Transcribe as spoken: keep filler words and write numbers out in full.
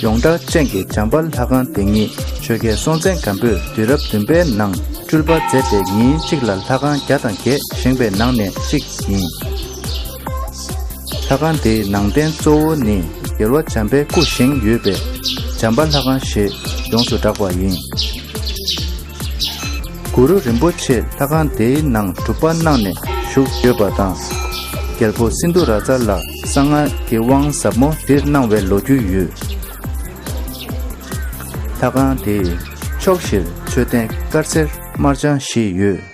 ཡོངས་གྲགས་ཅན་གྱི་བྱམས་པ་ལྷ་ཁང་དེ་ཉིད་ཆོས་རྒྱལ་སྲོང་བཙན་སྒམ་པོས་དུས་རབས་བདུན་པའི་ནང་སྤྲུལ་པ་མཛད་དེ་ཉིན་གཅིག་ལ་ལྷ་ཁང་བརྒྱ་དང་བརྒྱད་བཞེངས་པའི་ནང་ནས་གཅིག་ཡིན། ལྷ་ཁང་དེའི་ནང་རྟེན་གཙོ་བོ་ནི་རྒྱལ་བ་བྱམས་པའི་སྐུ་བཞེངས་ཡོད་པས་བྱམས་པ་ལྷ་ཁང་ཞེས་ཡོངས་སུ་གྲགས་པ་ཡིན། གུ་རུ་རིན་པོ་ཆེས་ལྷ་ཁང་དེའི་ནང་སྒྲུབ་པ་གནང་ནས་བཞུགས་ཡོད་པ་དང་། རྒྱལ་པོ་སིནྡྷུ་ར་ཛ་ལ་གསང་སྔགས་ཀྱི་དབང་ཟབ་མོ་འདིར་གནང་བའི་ལོ་རྒྱུས་ཡོད། ལྷ་ཁང་དེའི་ཕྱོགས་བཞིར་མཆོད་རྟེན་དཀར་སེར་དམར་ལྗང་བཞི་ཡོད།